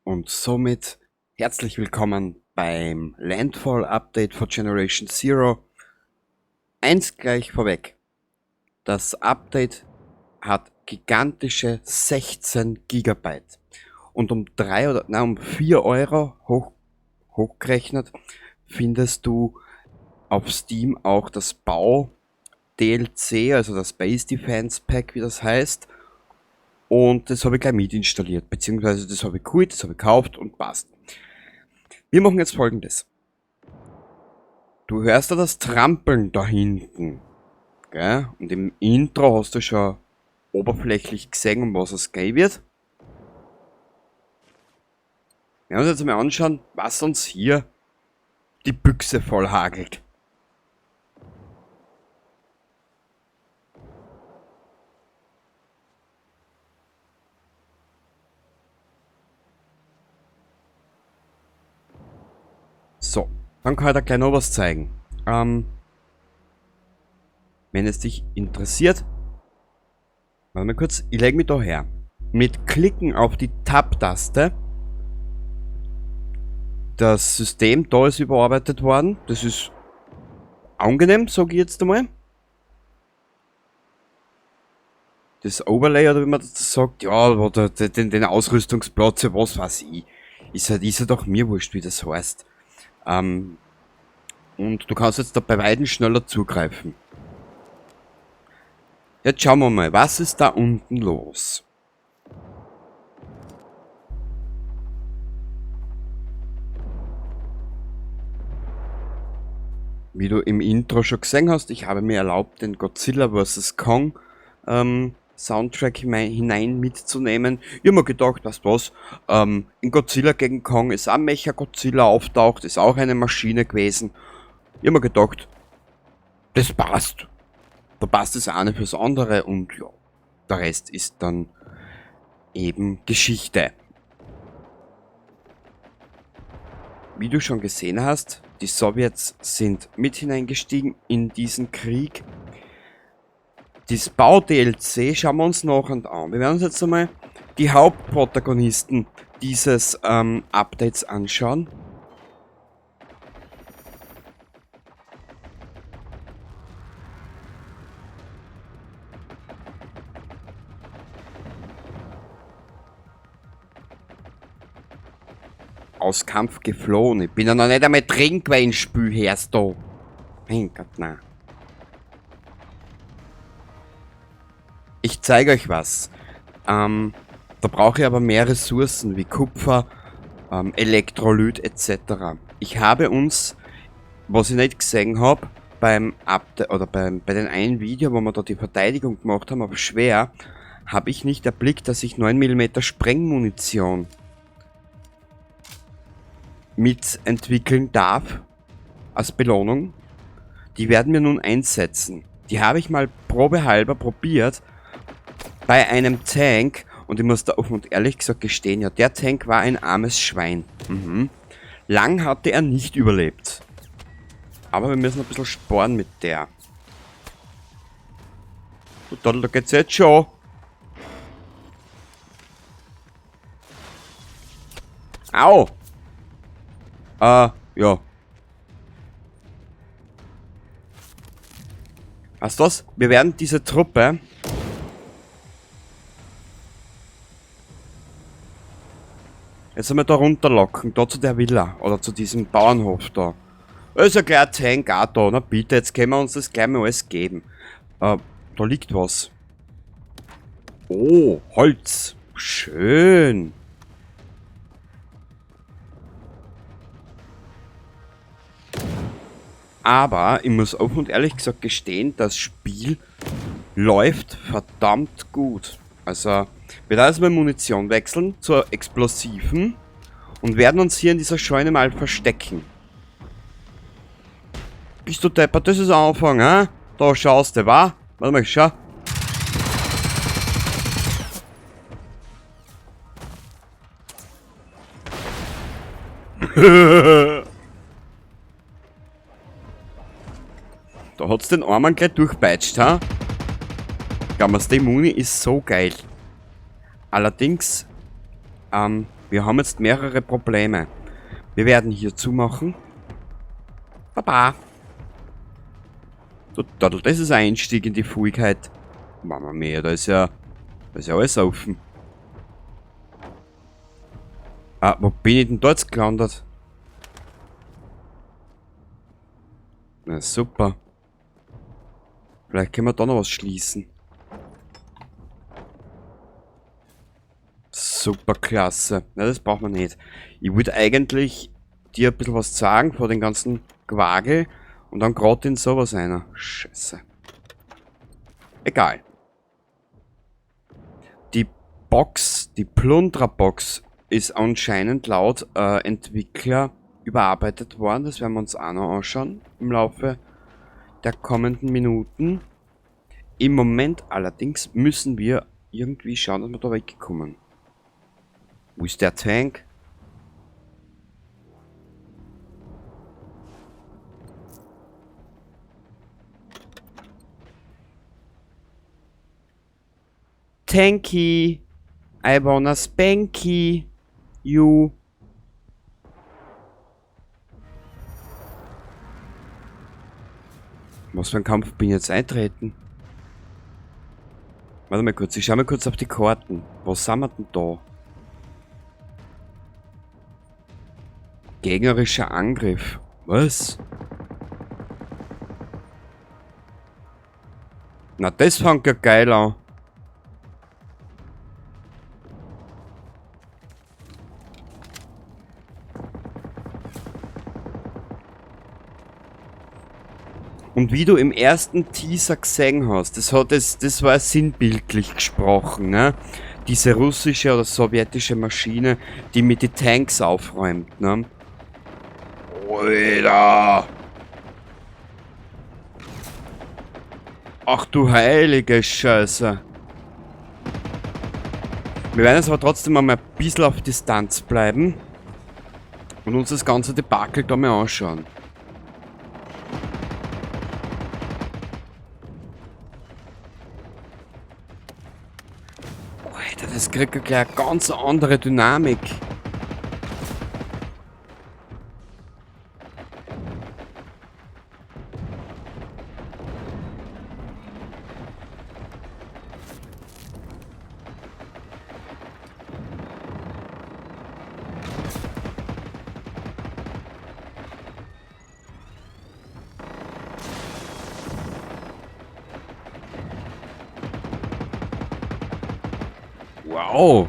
Und somit herzlich willkommen beim Landfall Update for Generation Zero. Eins gleich vorweg. Das Update hat gigantische 16 Gigabyte. Und um drei oder, nein, um 4 Euro hochgerechnet findest du auf Steam auch das Bau DLC, also das Base Defense Pack, wie das heißt. Und das habe ich gleich mit installiert, beziehungsweise das habe ich geholt, das habe ich gekauft und passt. Wir machen jetzt Folgendes. Du hörst da das Trampeln da hinten. Gell? Und im Intro hast du schon oberflächlich gesehen, um was es gehen wird. Wir werden uns jetzt mal anschauen, was uns hier die Büchse voll hagelt. So, dann kann ich da gleich noch was zeigen. Wenn es dich interessiert, warte mal kurz, ich leg mich da her. Mit Klicken auf die Tab-Taste, das System da ist überarbeitet worden. Das ist angenehm, sag ich jetzt einmal. Das Overlay, oder wie man das sagt, ja, oder den Ausrüstungsplatz, ja, was weiß ich. Ist ja doch mir wurscht, wie das heißt. Und du kannst jetzt da bei beiden schneller zugreifen. Jetzt schauen wir mal, was ist da unten los? Wie du im Intro schon gesehen hast, ich habe mir erlaubt, den Godzilla versus Kong Soundtrack hinein mitzunehmen. Ich hab mir gedacht, weißt du was, in Godzilla gegen Kong ist auch Mecha Godzilla auftaucht, ist auch eine Maschine gewesen. Ich hab mir gedacht, das passt. Da passt das eine fürs andere und ja, der Rest ist dann eben Geschichte. Wie du schon gesehen hast, die Sowjets sind mit hineingestiegen in diesen Krieg. Das Bau-D L C schauen wir uns noch an. Wir werden uns jetzt einmal die Hauptprotagonisten dieses Updates anschauen. Aus Kampf geflohen. Ich bin ja noch nicht einmal drin gewesen, Spiel, hörst du. Mein Gott, nein. Ich zeige euch was. Da brauche ich aber mehr Ressourcen wie Kupfer, Elektrolyt et cetera. Ich habe uns, was ich nicht gesehen hab, beim Update oder beim, bei den einen Video, wo wir da die Verteidigung gemacht haben, aber schwer, hab ich nicht erblickt, dass ich 9 Millimeter Sprengmunition mitentwickeln darf als Belohnung. Die werden wir nun einsetzen. Die habe ich mal probehalber probiert bei einem Tank und ich muss da offen und ehrlich gesagt gestehen, ja, der Tank war ein armes Schwein. Lang hatte er nicht überlebt. Aber wir müssen ein bisschen sporen mit der. Du Dodel, da geht's jetzt schon. Au! Ja. Weißt du was? Wir werden diese Truppe jetzt einmal da runterlocken, da zu der Villa oder zu diesem Bauernhof da. Da ist ja gleich ein Tank auch da, na bitte, jetzt können wir uns das gleich mal alles geben. Da liegt was. Oh, Holz. Schön. Aber ich muss offen und ehrlich gesagt gestehen, das Spiel läuft verdammt gut. Wir werden jetzt mal Munition wechseln zur Explosiven und werden uns hier in dieser Scheune mal verstecken. Bist du deppert? Das ist ein Anfang, hä? Da schaust du, wa? Warte mal, schau. Da hat's den Armen gleich durchpeitscht, ha? Glaub mir's, die Muni ist so geil. Allerdings, Wir haben jetzt mehrere Probleme. Wir werden hier zumachen. Baba. Das ist ein Einstieg in die Fähigkeit. Mama mia, da ist ja alles offen. Ah, wo bin ich denn da jetzt gelandet? Na super. Vielleicht können wir da noch was schließen. Super klasse. Na, das braucht man nicht. Ich würde eigentlich dir ein bisschen was sagen vor den ganzen Quagel und dann gerade in sowas einer. Scheiße. Egal. Die Box, die Plundererbox ist anscheinend laut Entwickler überarbeitet worden. Das werden wir uns auch noch anschauen im Laufe der kommenden Minuten. Im Moment allerdings müssen wir irgendwie schauen, dass wir da wegkommen. Wo ist der Tank? Tanky! I wanna spanky you. Was für ein Kampf bin ich jetzt eintreten? Warte mal kurz, ich schau mal kurz auf die Karten. Was sind wir denn da? Gegnerischer Angriff. Was? Na, das fängt ja geil an. Und wie du im ersten Teaser gesehen hast, das war sinnbildlich gesprochen, ne? Diese russische oder sowjetische Maschine, die mit den Tanks aufräumt, ne? Alter! Ach du heilige Scheiße! Wir werden jetzt aber trotzdem mal ein bisschen auf Distanz bleiben und uns das ganze Debakel da mal anschauen. Alter, das kriegt ja gleich eine ganz andere Dynamik. Wow.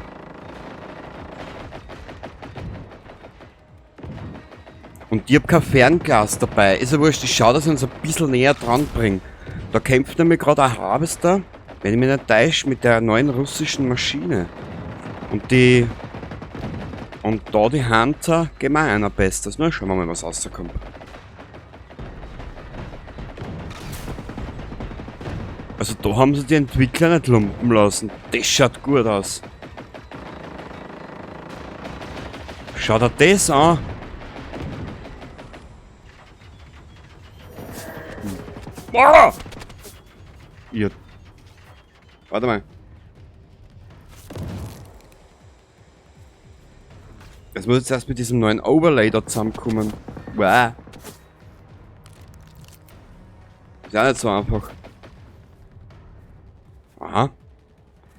Und ich hab kein Fernglas dabei. Ist ja wurscht, ich schau, dass ich uns ein bisschen näher dran bringe. Da kämpft nämlich gerade ein Harvester, wenn ich mich nicht täusche, mit der neuen russischen Maschine. Und die... Und da die Hunter geben auch einer Bestes. Na, schauen wir mal, was rauskommt. Also da haben sie die Entwickler nicht lumpen lassen. Das schaut gut aus. Schau dir das an. Ah! Ihr. Warte mal. Das muss jetzt erst mit diesem neuen Overlay da zusammenkommen. Wow. Ist auch nicht so einfach. Aha.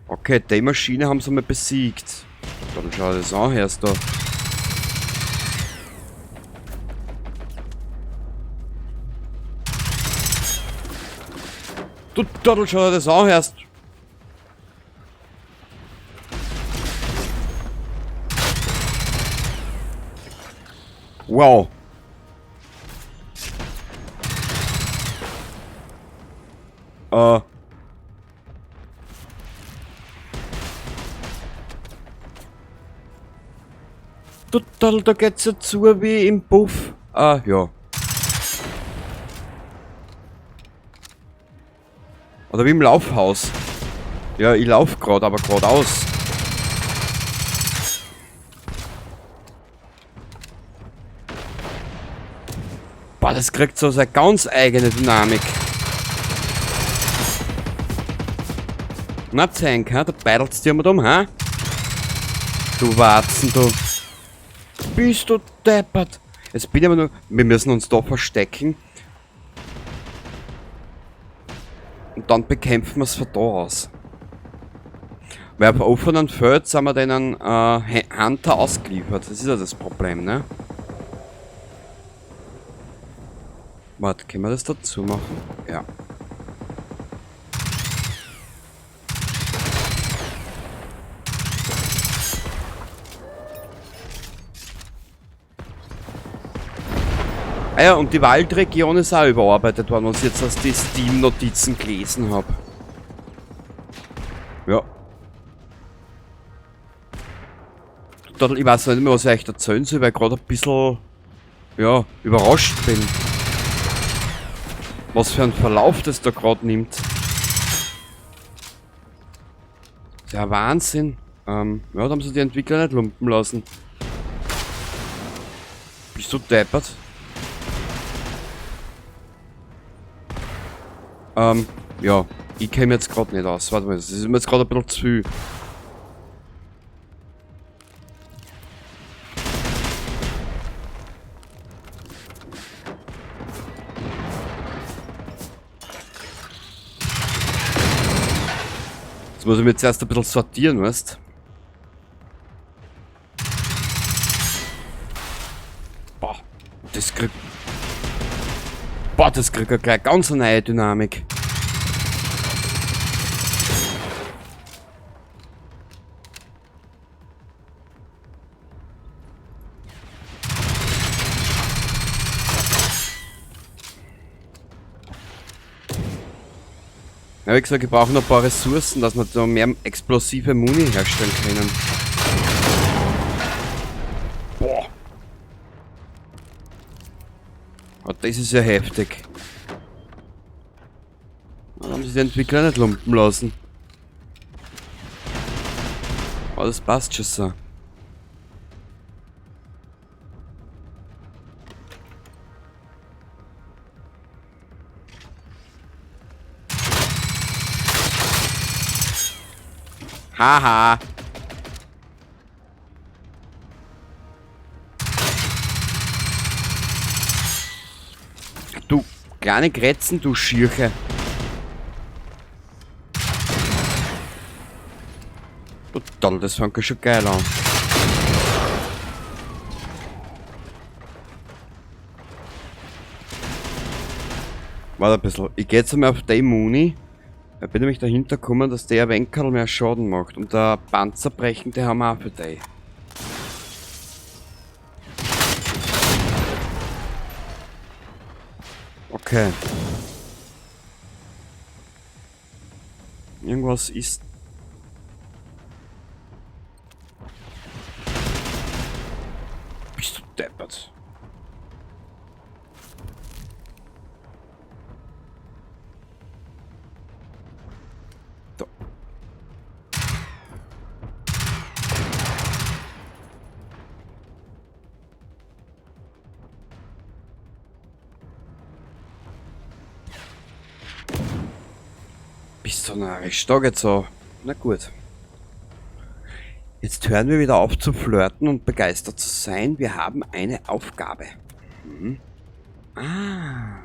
Okay, die Maschine haben sie mal besiegt. Dann schau dir das an, hörst du. Du Trottel, schau dir das an, hörst. Wow. Total, da geht's ja zu wie im Puff. Ah, ja. Oder wie im Laufhaus. Ja, ich lauf grad, aber geradeaus. Boah, das kriegt so seine ganz eigene Dynamik. Na, Tank, ha? Da beidelt's dir mal dumm, ha? Du Warzen, du. Bist du deppert? Jetzt bin ich aber nur... Wir müssen uns da verstecken. Und dann bekämpfen wir es von da aus. Weil auf offenen Feld sind wir denen Hunter ausgeliefert. Das ist ja das Problem, ne? Warte, können wir das dazu machen? Ja. Ah ja, und die Waldregion ist auch überarbeitet worden, was ich jetzt aus den Steam-Notizen gelesen habe. Ja. Ich weiß nicht mehr, was ich euch erzählen soll, weil ich gerade ein bisschen, ja, überrascht bin. Was für einen Verlauf das da gerade nimmt. Das ist ja Wahnsinn. Ja, da haben sie die Entwickler nicht lumpen lassen. Bist du deppert? Ja, ich käme jetzt gerade nicht aus. Warte mal, das ist mir jetzt gerade ein bisschen zu viel. Jetzt muss ich mir zuerst ein bisschen sortieren, weißt? Boah, das kriegt... Boah, das kriegt ja gleich ganz eine neue Dynamik. Ja, wie gesagt, ich brauche noch ein paar Ressourcen, dass wir da mehr explosive Muni herstellen können. Boah. Oh, das ist ja heftig. Da haben sich die Entwickler nicht lumpen lassen. Aber das passt schon so. Haha. Du kleine Grätzen, du Schirche. Total, das fängt ja schon geil an. Warte ein bisschen. Ich geh jetzt einmal auf die Muni. Da bin ich nämlich dahinter gekommen, dass der Wenkerl mehr Schaden macht. Und der Panzerbrechen, der haben wir auch für die. Okay. Irgendwas ist... Bist du deppert? Da. Bist du narrisch? Da geht's so. Na gut. Jetzt hören wir wieder auf zu flirten und begeistert zu sein. Wir haben eine Aufgabe. Mhm. Ah.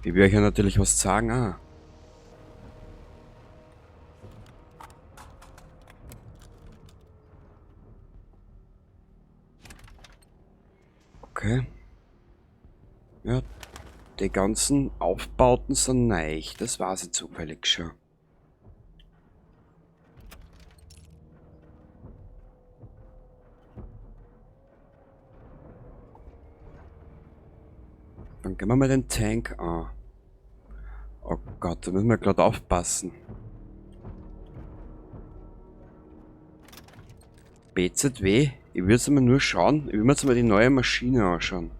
Ich will euch ja natürlich was sagen. Ah. Okay. Ja, die ganzen Aufbauten sind neu. Das weiß ich zufällig schon. Dann gehen wir mal den Tank an. Oh Gott, da müssen wir grad aufpassen. BZW, ich würde jetzt mal nur schauen, ich will mir jetzt mal die neue Maschine anschauen.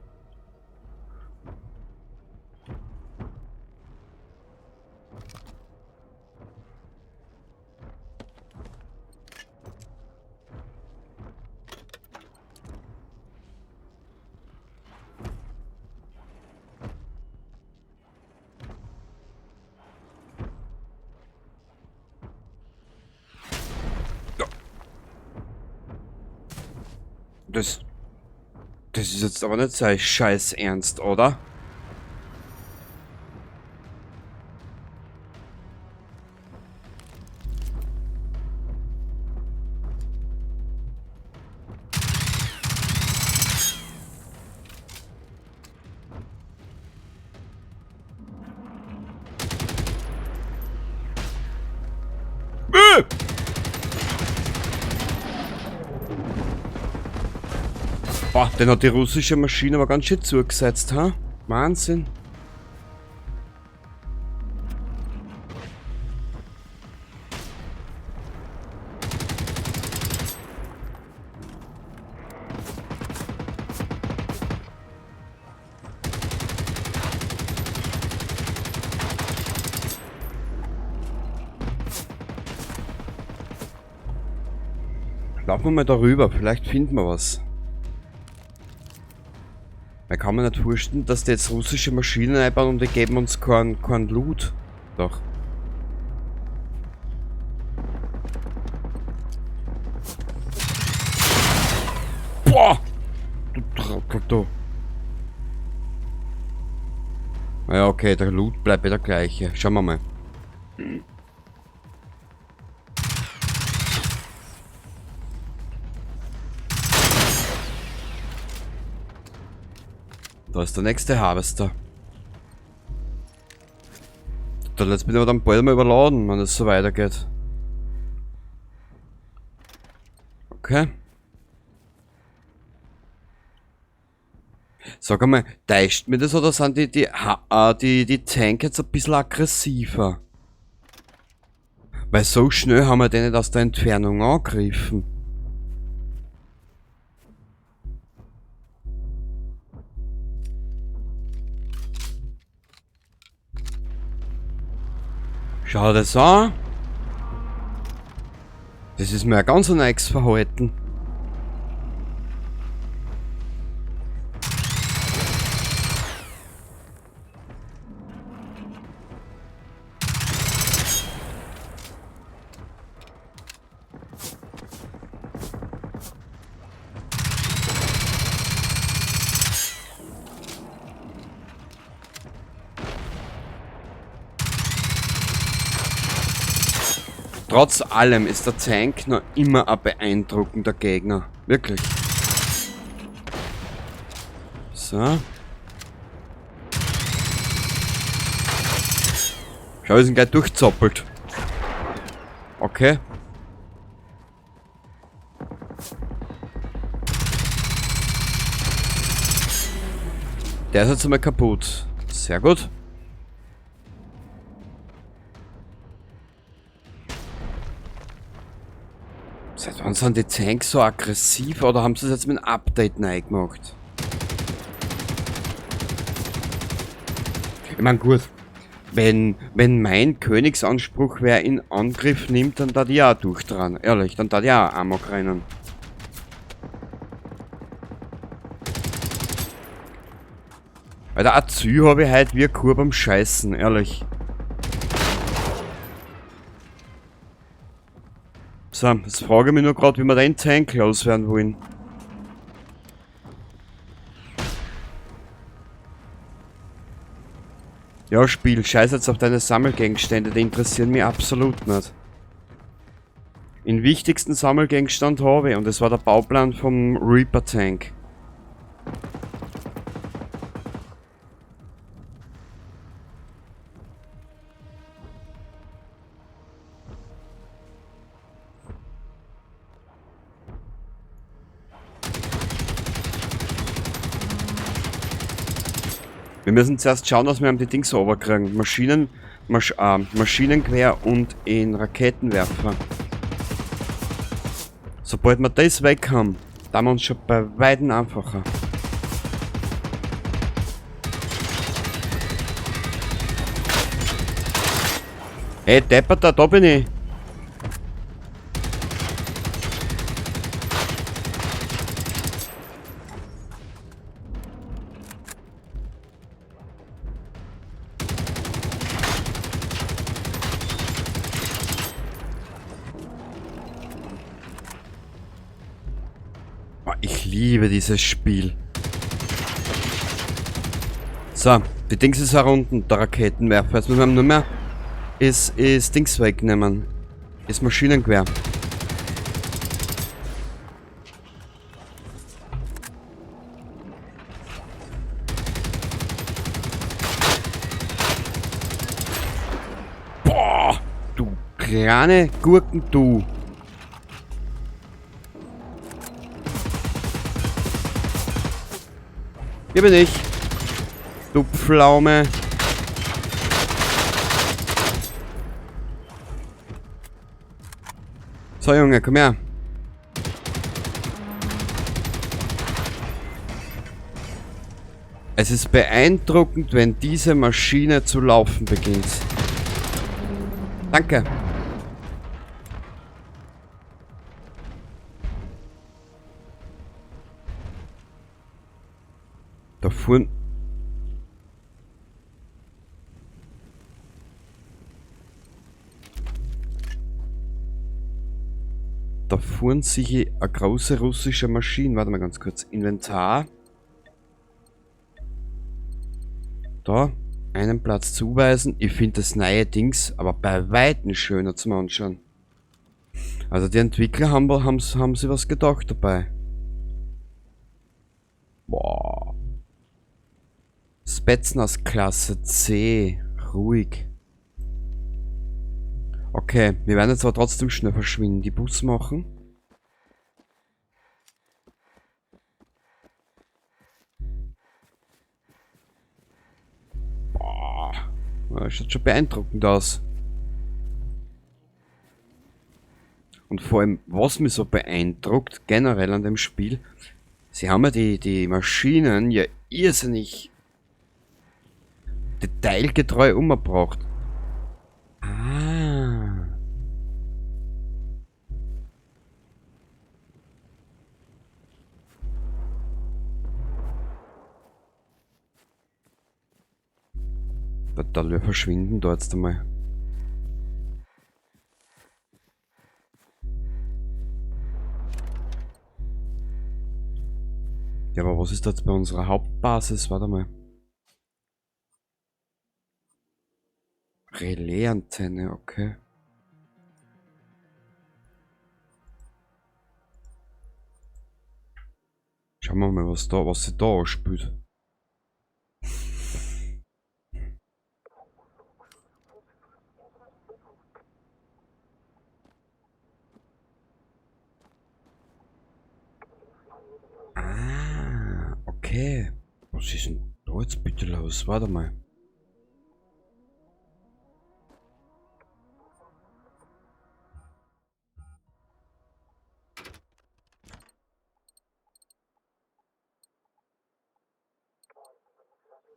Das ist jetzt aber nicht sein Scheiß Ernst, oder? Boah, den hat die russische Maschine aber ganz schön zugesetzt, ha? Wahnsinn. Laufen wir mal darüber, vielleicht finden wir was. Man kann mir nicht vorstellen, dass die jetzt russische Maschinen einbauen und die geben uns kein Loot. Doch. Boah! Du Trottel, du. Ja, okay, der Loot bleibt der gleiche. Schauen wir mal. Da ist der nächste Harvester. Da, jetzt bin ich aber dann bald mal überladen, wenn es so weitergeht. Okay. Sag einmal, täuscht mir das oder sind die Tank jetzt ein bisschen aggressiver? Weil so schnell haben wir den nicht aus der Entfernung angegriffen. Schau das an. Das ist mir ein ganz neues Verhalten. Trotz allem ist der Tank noch immer ein beeindruckender Gegner. Wirklich. So. Schau, wir sind gleich durchzoppelt. Okay. Der ist jetzt einmal kaputt. Sehr gut. Seit wann sind die Tanks so aggressiv oder haben sie das jetzt mit einem Update neu gemacht? Ich mein, gut, wenn mein Königsanspruch wer in Angriff nimmt, dann da die auch durch dran. Ehrlich, dann da die auch Amok rennen. Alter, Azyr hab ich heute wie eine Kuh beim Scheißen, ehrlich. So, jetzt frage ich mich nur grad, wie wir den Tank loswerden wollen. Ja, Spiel, scheiß jetzt auf deine Sammelgegenstände, die interessieren mich absolut nicht. Den wichtigsten Sammelgegenstand habe ich und das war der Bauplan vom Reaper Tank. Wir müssen zuerst schauen, dass wir die Dings runterkriegen. Maschinengewehr und in Raketenwerfer. Sobald wir das weg haben, da haben wir uns schon bei weitem einfacher. Hey, Depperter, da bin ich. Ich liebe dieses Spiel. So, die Dings ist herunten, der Raketenwerfer. Jetzt müssen wir nur mehr ist Dings wegnehmen. Ist Maschinengewehr. Boah, du kleine Gurken, du. Hier bin ich. Du Pflaume. So, Junge, komm her. Es ist beeindruckend, wenn diese Maschine zu laufen beginnt. Danke. Da fuhren... Da fuhren sich eine große russische Maschine. Warte mal ganz kurz. Inventar. Da. Einen Platz zuweisen. Ich finde das neue Dings aber bei Weitem schöner zum Anschauen. Also die Entwickler haben sich was gedacht dabei. Boah. Spetsnaz Klasse C. Ruhig. Okay, wir werden jetzt aber trotzdem schnell verschwinden. Die Bus machen. Boah. Das schaut schon beeindruckend aus. Und vor allem, was mich so beeindruckt, generell an dem Spiel, sie haben ja die Maschinen ja irrsinnig detailgetreu umgebracht. Ah. Dann wir verschwinden da jetzt einmal. Ja, aber was ist da jetzt bei unserer Hauptbasis? Warte mal. Relais-Antenne, okay. Schauen wir mal, was sich da anspült. Ah, okay. Was ist denn da jetzt bitte los? Warte mal.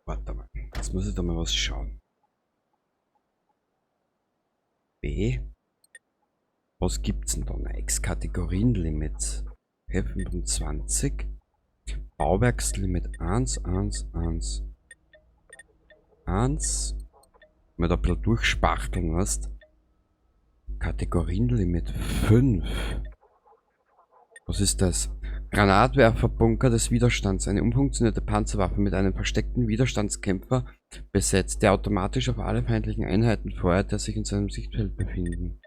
Warte mal, jetzt muss ich da mal was schauen. B. Was gibt's denn da? X-Kategorienlimit. P25. Bauwerkslimit 1, 1, 1. 1. Mal da ein bisschen durchspachteln, weißt? Kategorienlimit 5. Was ist das? Granatwerferbunker des Widerstands. Eine umfunktionierte Panzerwaffe mit einem versteckten Widerstandskämpfer besetzt, der automatisch auf alle feindlichen Einheiten feuert, die sich in seinem Sichtfeld befinden.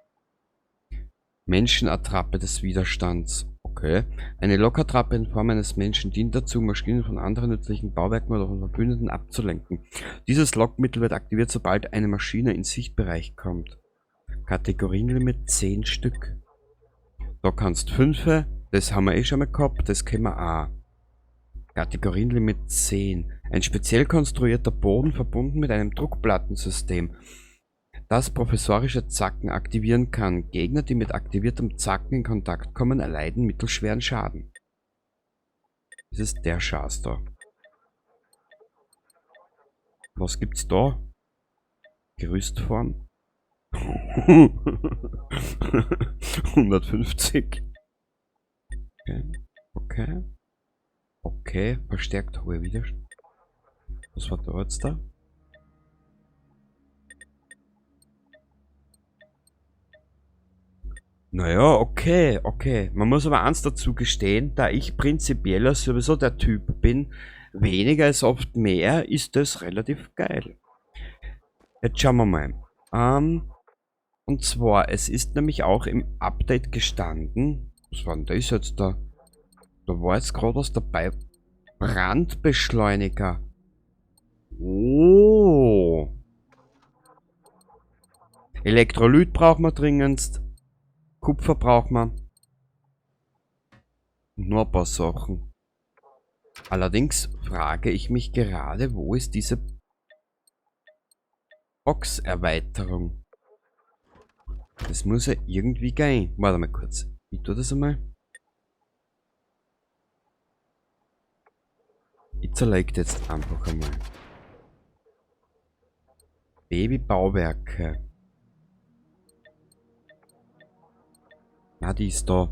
Menschenattrappe des Widerstands. Okay. Eine Lockattrappe in Form eines Menschen dient dazu, Maschinen von anderen nützlichen Bauwerken oder von Verbündeten abzulenken. Dieses Lockmittel wird aktiviert, sobald eine Maschine ins Sichtbereich kommt. Kategorienlimit 10 Stück. Da kannst 5, das haben wir eh schon mal gehabt, das kennen wir auch. Kategorienlimit 10. Ein speziell konstruierter Boden verbunden mit einem Druckplattensystem, das professorische Zacken aktivieren kann. Gegner, die mit aktiviertem Zacken in Kontakt kommen, erleiden mittelschweren Schaden. Das ist der Schatz da. Was gibt's da? Gerüstform. 150. Okay. Okay. Okay. Verstärkt hohe Widerstand. Was war da jetzt da? Naja, okay, okay. Man muss aber eins dazu gestehen, da ich prinzipiell sowieso der Typ bin, weniger ist oft mehr, ist das relativ geil. Jetzt schauen wir mal. Und zwar, es ist nämlich auch im Update gestanden. Was war denn das jetzt da? Da war jetzt gerade was dabei. Brandbeschleuniger. Oh. Elektrolyt braucht man dringendst. Kupfer braucht man. Und nur ein paar Sachen. Allerdings frage ich mich gerade, wo ist diese Box-Erweiterung? Das muss ja irgendwie gehen. Warte mal kurz. Ich tue das einmal. Ich zerleg das jetzt einfach einmal. Babybauwerke. Na, die ist da.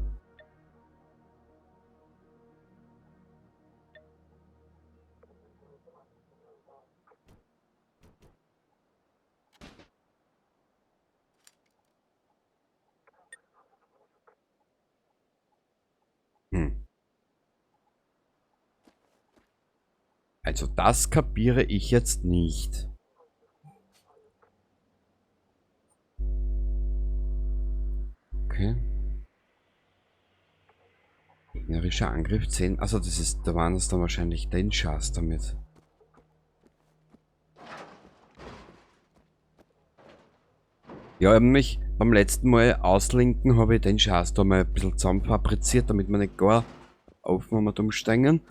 Also das kapiere ich jetzt nicht. Okay. Gegnerischer Angriff 10. Also das ist, da waren es dann wahrscheinlich den Schatz damit. Ja, eben mich beim letzten Mal auslinken habe ich den Schatz da mal ein bisschen zusammen fabriziert, damit wir nicht gar auf mit umsteigen.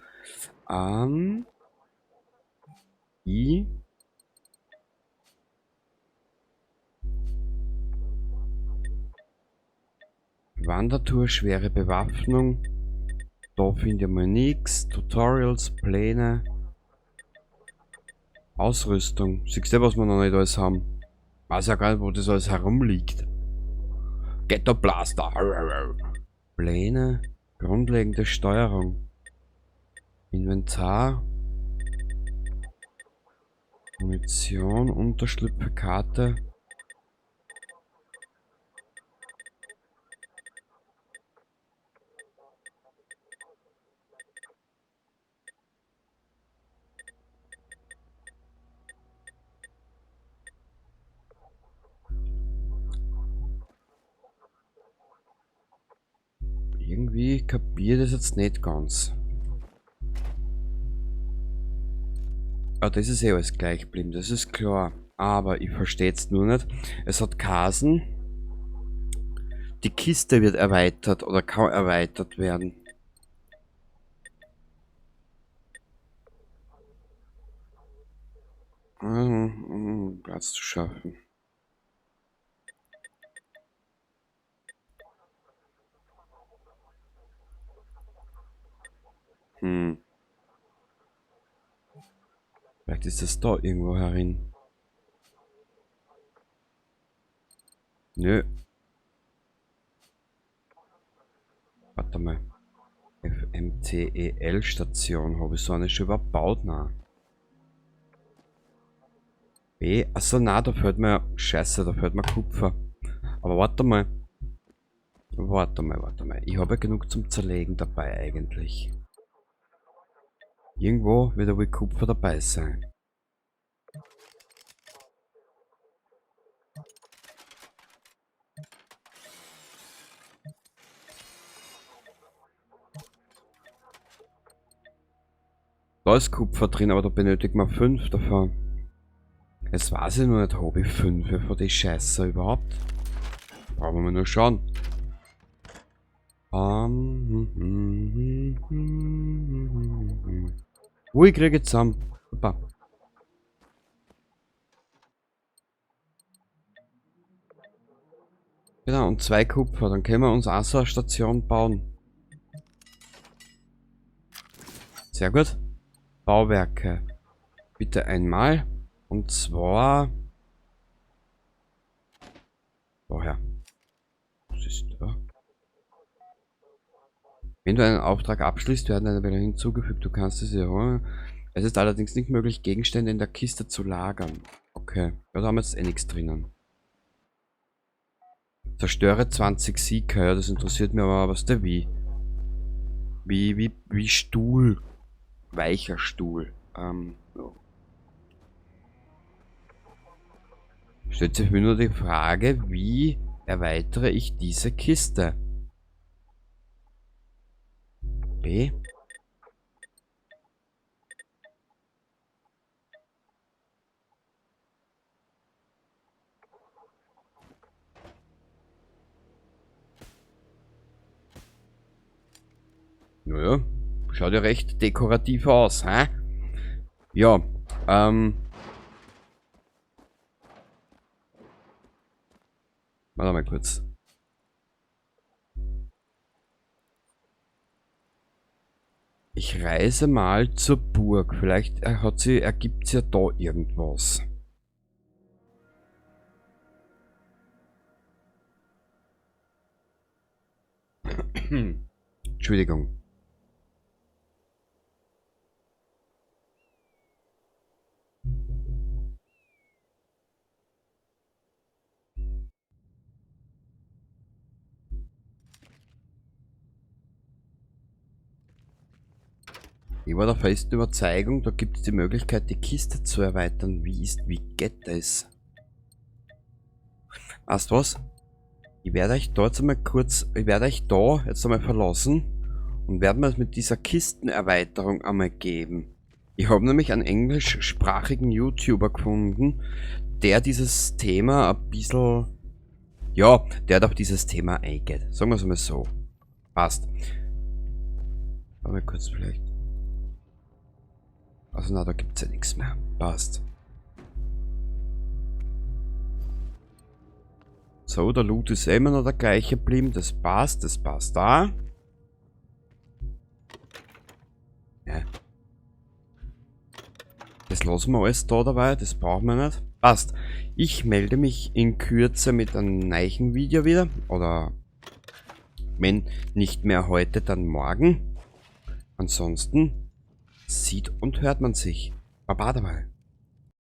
I. Wandertour, schwere Bewaffnung. Da finde ich mal nix. Tutorials, Pläne. Ausrüstung. Siehst du, was wir noch nicht alles haben? Weiß ja gar nicht, wo das alles herumliegt. Ghetto Blaster. Pläne. Grundlegende Steuerung. Inventar. Munition, Unterschlüpfe, Karte. Irgendwie kapiere ich das jetzt nicht ganz. Ah, das ist eh alles gleich geblieben, das ist klar. Aber ich verstehe jetzt nur nicht. Es hat Kasen. Die Kiste wird erweitert oder kann erweitert werden. Platz zu schaffen. Vielleicht ist das da irgendwo herin. Nö. Warte mal. FMCEL Station. Habe ich so eine schon überhaupt gebaut? Nein. B. Achso, nein, da fehlt mir. Scheiße, da fehlt mir Kupfer. Aber warte mal. Warte mal, warte mal. Ich habe ja genug zum Zerlegen dabei eigentlich. Irgendwo wird ja wohl Kupfer dabei sein. Da ist Kupfer drin, aber da benötigt man 5 davon. Jetzt weiß ich noch nicht, hab ich 5 von der Scheiße überhaupt? Brauchen wir nur schauen. Ui, ich kriege zusammen. Super. Genau, und 2 Kupfer. Dann können wir uns auch so eine Station bauen. Sehr gut. Bauwerke. Bitte einmal. Und zwar... Woher? Was ist da? Wenn du einen Auftrag abschließt, werden deine Welle hinzugefügt. Du kannst es hier holen. Es ist allerdings nicht möglich, Gegenstände in der Kiste zu lagern. Okay. Ja, da haben wir jetzt eh nichts drinnen. Zerstöre 20 Seeker, ja, das interessiert mich aber, was der wie. Wie Stuhl. Weicher Stuhl. Ja. Stellt sich mir nur die Frage, wie erweitere ich diese Kiste? B. Naja, schaut ja recht dekorativ aus, hä? Ja, warte mal kurz. Ich reise mal zur Burg. Vielleicht ergibt's ja da irgendwas. Entschuldigung. Ich war der festen Überzeugung, da gibt es die Möglichkeit, die Kiste zu erweitern. Wie geht das? Weißt du was? Ich werde euch da jetzt einmal kurz, ich werde euch da jetzt einmal verlassen und werde mir das mit dieser Kistenerweiterung einmal geben. Ich habe nämlich einen englischsprachigen YouTuber gefunden, der dieses Thema ein bisschen, ja, der auf dieses Thema eingeht. Sagen wir's mal so. Passt. Warte mal kurz vielleicht. Also na, da gibt's ja nichts mehr. Passt. So, der Loot ist immer noch der gleiche geblieben. Das passt da. Ja. Das lassen wir alles da dabei, das brauchen wir nicht. Passt. Ich melde mich in Kürze mit einem neuen Video wieder. Oder wenn nicht mehr heute, dann morgen. Ansonsten sieht und hört man sich. Baba dabei.